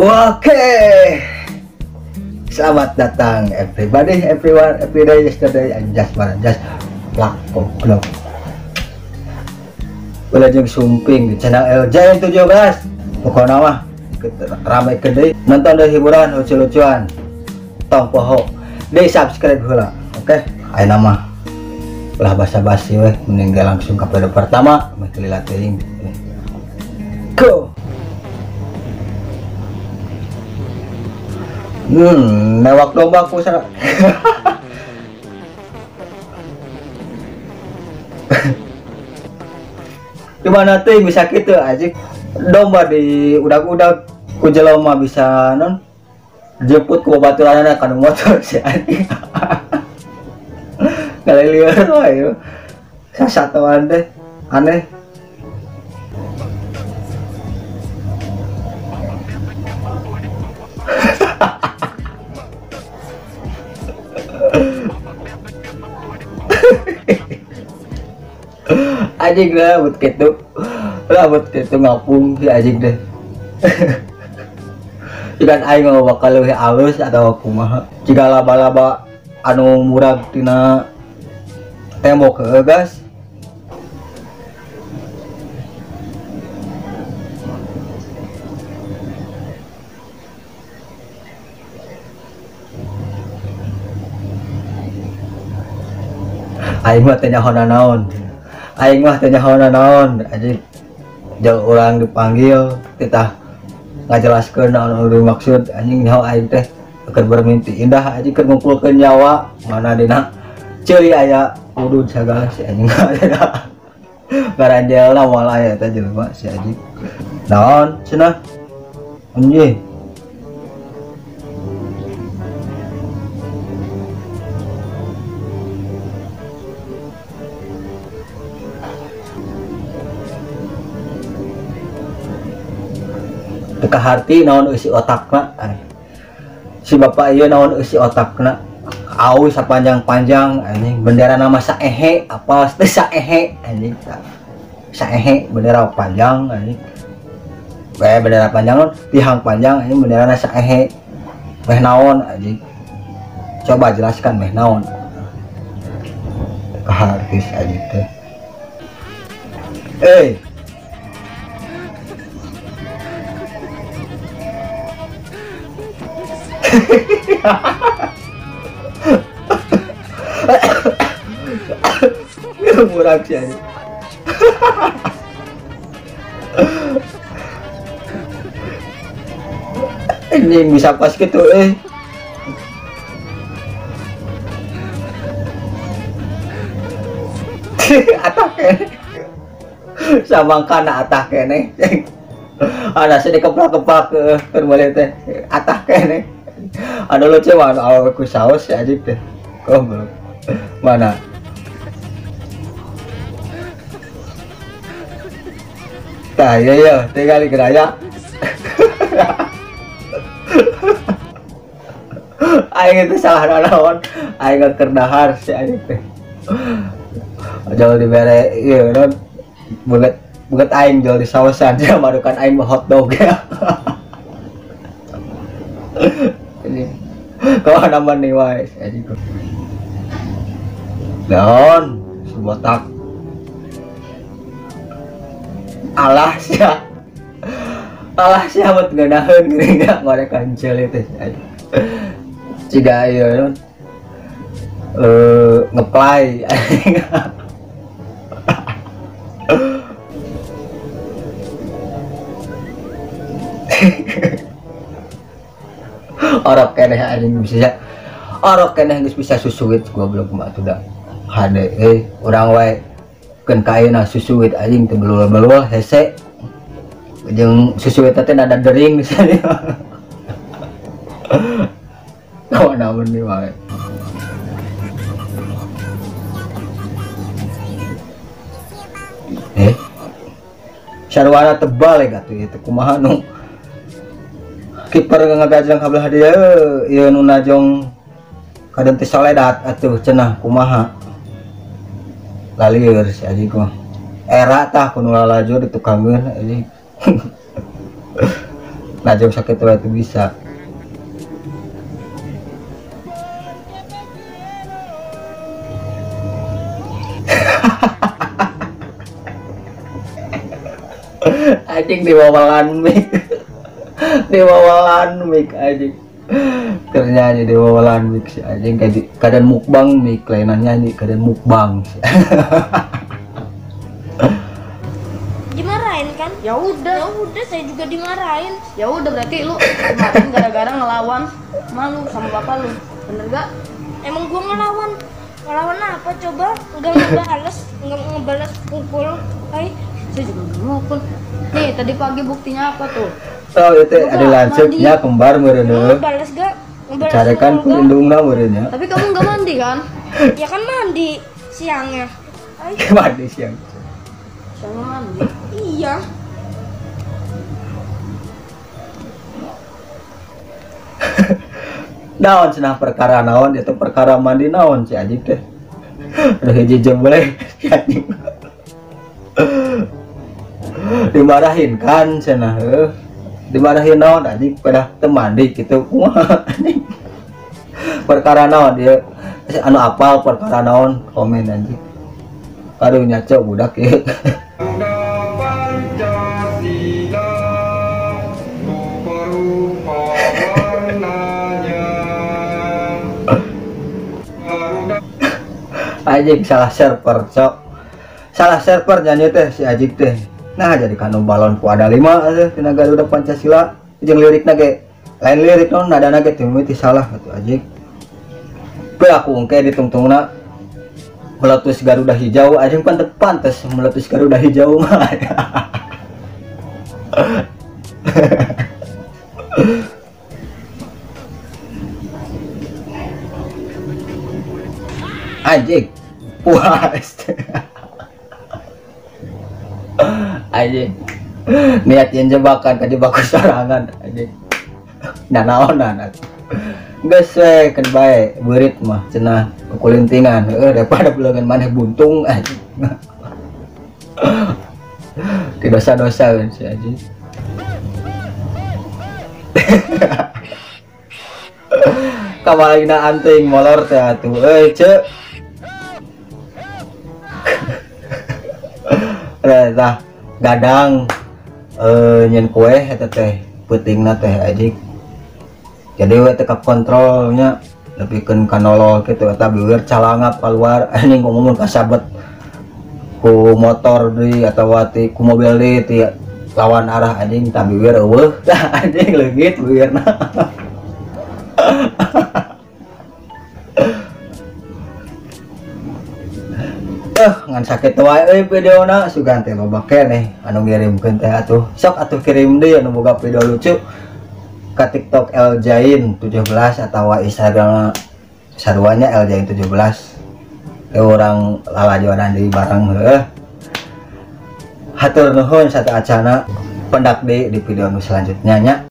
Oke, selamat datang everybody, everyone, everyday, yesterday, and just one, just plak goblok. Wilujeng sumping di channel LJN 17. Pokoknya mah rame gede, nonton dari hiburan lucu-lucuan. Tong poho, di subscribe heula. Oke, ayeuna mah ulah basa-basi weh, mending langsung ke video pertama, meh lila teuing. Go. Newak domba aku sana. Gimana tuh bisa gitu aja domba di udak-udak ku jelema bisa non jemput ku babaturanna kana motor si anjing. Ngalilieur wae. Sasatoan teh aneh. Anjing lah buat gitu, lah buat gitu ngapung si anjing deh. Jika aing bakal leuwih alus atau kumaha. Jika laba-laba anu murag tina tembok heueuh gas. Aing mah teh nyaho naon. Aing mah teh nyaho naon anjing. Jauh orang dipanggil titah ngajelaskeun naon anu dimaksud anjing nyaho aing teh keur bermimpi indah anjing keur ngumpulkeun nyawa mana dina ceuli aya udud sagala si anjing. Ngaranjelna moal aya eta jelema si anjing. Naon cenah anjing. Teka harti naon eusi otakna si bapak ieu naon eusi otakna au sapanjang-panjang anjing bendera nama saehe apa teh saehe anjing saehe bendera panjang anjing bae bendera panjang non tihang panjang anjing benderana saehe meh naon anjing coba jelaskan meh naon teka harti anjing teh murah sih aja. Ini bisa pas gitu Atah kene. Sama kana atah kene. Ada sih dikeplak-keplak keur meuli teh. Atah kene. Anu lucu mah anu ku saus si anjing teh. Goblok. Mana? Tah iya iya, tinggal geraya. Aing itu salah naon? Aing keur dahar si anjing teh. Jauh dibere ieu non beungeut beungeut aing jauh di sausan dia marukan aing mah hotdog ya. Ini kau nama nih wae anjing. Naon si botak. Alah sia. Alah sia mah ngeunaheun geuning ngorek kancil teh. Ciga ieu non ngeplay. Orok keneh anjing bisa. Orok keneh geus bisa susuit goblok mah atuh da. Hade urang wae keun ka ayeuna susuit anjing teu belul-belul hese. Jeung susuit teh nada dering misalnya. Naon nih wae. Sarwana tebal ya atuh ieu teh kumaha nu kiper ngagajlang ka belah dieu ieu nu najong kaden teh soledat atuh cenah kumaha lalieur si anjing mah era tah kudu lalajo ditukangeun anjing. Najong sakit itu bisa. Anjing diwawalan mic. Diwawalan mic anjing. Ternyata diwawalan mic si anjing kadang mukbang mic lainan nyanyi kadang mukbang. Dimarahin kan? Ya udah. Ya udah, saya juga dimarahin. Ya udah berarti lu kemarin gara-gara ngelawan malu sama bapak lu. Bener gak? Emang gua ngelawan. Ngelawan apa coba? Enggak ngebales, enggak ngebales pukul. Hai. Saya juga nggak mukul. Nih, tadi pagi buktinya apa tuh? Oh, itu ada lancipnya kembar meureun. Ngebales gak? Ngebales. Carekan ku indungna meureun nya. Tapi kamu nggak mandi kan? Ya kan mandi siangnya. Ay. Mandi siang. Siangnya mandi. Iya. Naon cenah perkara naon itu perkara mandi naon si anjing teh. Udah hiji jemble si anjing. Dimarahin kan cenah heuh. Dimarahin naon anjing pada teu mandi kitu kumaha anjing. Perkara naon dia anu apal perkara naon komen anjing. Aduh nyaco budak ieu. Anjing salah server cok. Salah server nyanyi teh si anjing teh. Nah jadi kanu balon ku ada 5 atuh tina Garuda Pancasila jeung lirikna ge lain lirik non nadana ge teu mimiti salah atuh anjing. Pe aku engke ditungtungna meletus Garuda hijau anjing pan teu pantes meletus Garuda hijau mah. Anjing puas. Anjing niat yang jebakan kajebak sorangan anjing. Nah naonan atuh. Geus we keun bae beurit mah cenah kukulintingan heueuh daripada beuleungan maneh buntung anjing. Ti dosa-dosa si anjing. Kamalina anting molor teh atuh euy ceu. Tah gadang nyen kue eta teh peutingna teh anjing. Jadi we teu kakontrolnya nepikeun ka nolol kitu eta beueur calangap keluar anjing ngomong kasabet ku motor deui atawa ti ku mobil deui ti lawan arah anjing tah beueur eueuh tah anjing leungit beueurna. Ngan sakit wae euy videona sugan teh loba keneh anu ngirimkeun teh atuh sok atuh kirim deui anu boga video lucu ka TikTok Eljain 17 atawa Instagram saruanya Eljain 17 teh urang lalajonan deui bareng heueuh. Hatur nuhun sateuacana pendak deui di video nu selanjutnya nya.